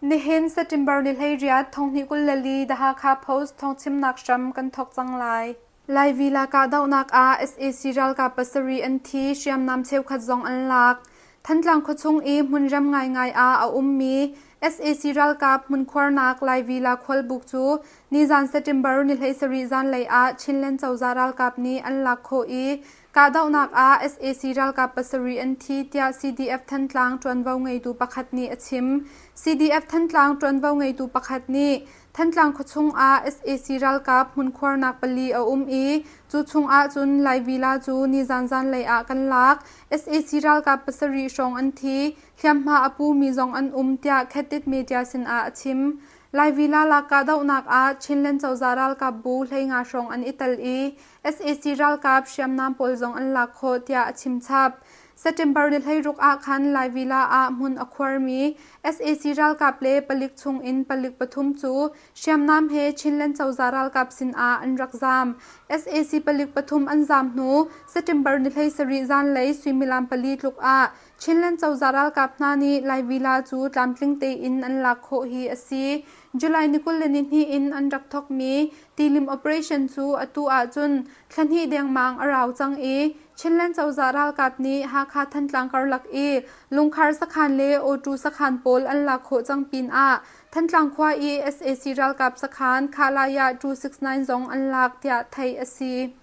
Nihin September ni 18 2024 The Hakha Post thawngchimnak hram kan thawk cang lai. Laivila kahdohnak ah sac ralkap pasarih an thi, hriamnam cheukhat zong an lak. Thantlang khuachung i hmunrem ngaingai ah a ummi sac ralkap hmunkhuarnak Laivila khualbuk cu nizan September ni 17 zanlei ah Chinland cozah ralkap nih an lak khawh i kahdohnak ah sac ralkap pasarih an thi tiah CDF Thantlang ṭuanvo ngeitu pakhat nih a chim. CDF Thantlang ṭuanvo ngeitu pakhat nih Thantlang khuachung ah sac ralkap hmunkhuarnak pali a um i cu chung ahcun Laivila cu nizan zanlei ah kan lak. Sac ralkap pasarih hrawng an thi, hliamhma a pumi zong an um tiah Khetit Media sinah a chim. Laivila lak kahdohnak ah Chinland cozah ralkap bu 15 hrawng an i tel i sac ralkap hriamnam pawl zong an lak khawh tiah a chim chap. September ni 16 ah khan Laivila ah hmun a khuarmi sac ralkap le palik chung in palik pathum cu hriamnam he Chinland cozah ralkap sinah an rak zaam. Sac palik pathum an zaam hnu September ni 17 zanlei suimilam pali tluk ah Chinland cozah ralkap hna nih Laivila cu tlamtling tein an lak khawh hi a si. July ni 22 in an rak thawkmi tilim operation cu atu ahcun thla hnih dengmang a rau cang i Chinland cozah ralkap nih Hakha Thantlang karlak i Lungkhar sakhan le Awṭu sakhan pawl an lak khawh cang pinah Thantlang khua i sac ralkap sakhan Khalaya 269 zong an lak tiah theih a si.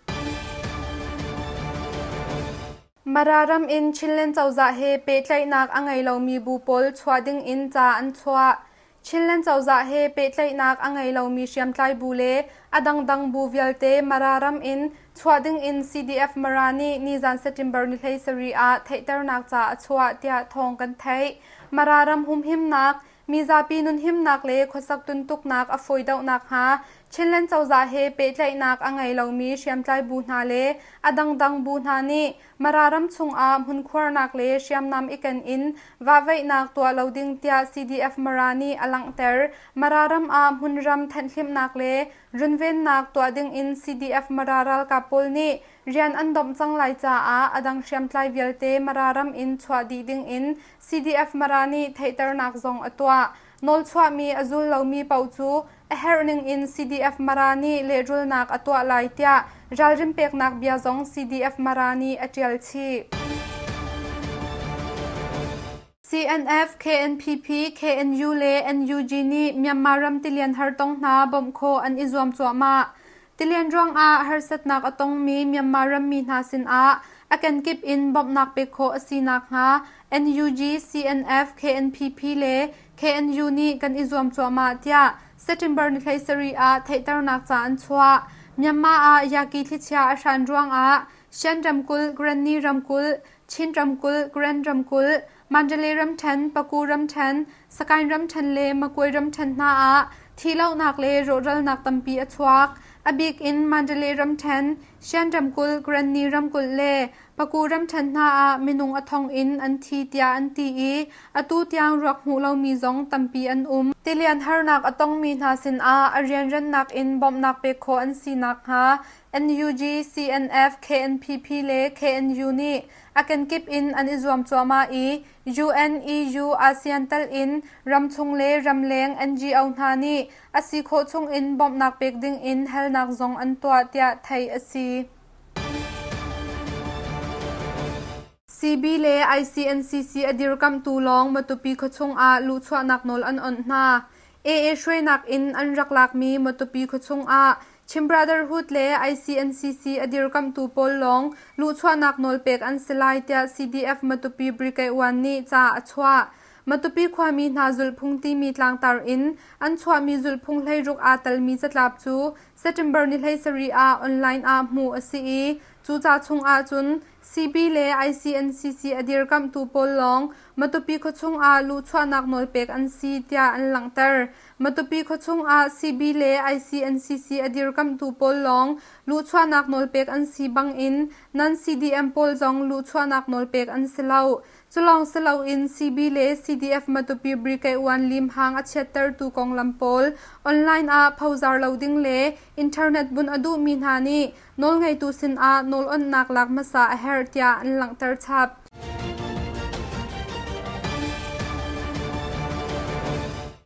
Mara ram in Chinland cozah he pehtlaihnak a ngei lomi bu pawl chuah ding in ca an chuah. Chinland cozah he pehtlaihnak a ngei lomi hriamtlai bu le a dangdang bu vialte Mara ram in chuah ding in CDF Mara nih nizan September ni 17 ah theihternak ca a chuah tiah thawng kan theih. Mara ram humhimnak, mizapi nunhimnak le khuasak tuntuknak a fawi deuh nakhnga Chinland cozah he pehtlaihnak a ngei lomi hriamtlai bu hna le a dangdang bu hna nih Mara ram chungah hmunkhuarnak le hriamnam i ken in vahveihnak tuah lo ding tiah CDF Mara nih a langhter. Mara ram ah hmunram thenhhlimhnak le runvennak tuah ding in CDF Mara ralkap pawl nih rian an domh cang lai caah a dang hriamtlai vialte Mara ram in chuah dih ding in CDF Mara nih theihternak zong a tuah. Nawlchuahmi a zul lomi paoh cu a herh ning in CDF Mara nih lehrulnak a tuah lai tiah ralrin peknak bia zong CDF Mara nih a ṭial chih. CNF, KNPP, KNU le NUG nih Myanmar ram tilian hartong hna bawmh khawh an i zuam cuahmah. Tilian ruangah harsatnak a tongmi Myanmar rammi hna sinah a kenkip in bawmhnak pek khawh a si nakhnga NUG, CNF, KNPP le KNU nih kan i zuam cuahmah tiah September ni 17 ah theihternak ca an chuah. Myanmar ah Yaki thlichia a hran ruangah Shan ramkulh, Granny ramkulh, Chin ramkulh, Grand ramkulh, Mandalay ramṭhen, Paku ramṭhen, Sakaing ramṭhen le Makuai ramṭhen hna ah thihlohnak le rawhralnak tampi a chuak. A bik in Mandalay ramṭhen, Shan ramkulh, Granny ramkulh le Paku ramṭhen hna ah minung a thong in an thi tiah an ti i atu tiang ruak hmuh lomi zong tampi an um. Tilian harnak a tongmi hna sinah a rianrannak in bawmhnak pek khawh an si nakhnga NUG, CNF, KNPP le KNU nih a kenkip in an i zuam cuahmah i UN, EU, ASEAN tal in ramchung le ramleng NGO hna nih a si khawh chung in bawmhnak pek ding in halnak zong an tuah tiah theih a si. CB le ICNCC a dirkamhtu lawng Matupi khuachung ah luhchuahnak nawl an onh hna. AA hruainak in an rak lakmi Matupi khuachung ah Chin Brotherhood le ICNCC a dirkamhtu pawl lawng luhchuahnak nawl pek an si lai tiah CDF Matupi Brigade 1 nih ca a chuah. Matupi khuami hna zulhphung timi tlangtar in an chuahmi zulhphung hleiruk aa telmi catlap cu September ni 17 ah online ah hmuh a si i cu ca chung ahcun CB le ICNCC a dirkamhtu pawl lawng Matupi khuachung ah luhchuahnak nawl pek an si tiah an langhter. Matupi khuachung ah CB le ICNCC a dirkamhtu pawl lawng luhchuahnak nawl pek an si bangin non-CDM pawl zong luhchuahnak nawl pek an si lo. Culawng si loin CB le CDF Matupi Brigade 1 limhang a chiattertu konglam pawl online ah phozar lo ding le internet bunh a duhmi hna nih nawlngeitu sinah nawl onhnak lak hmasa a herh tiah an langhter chap.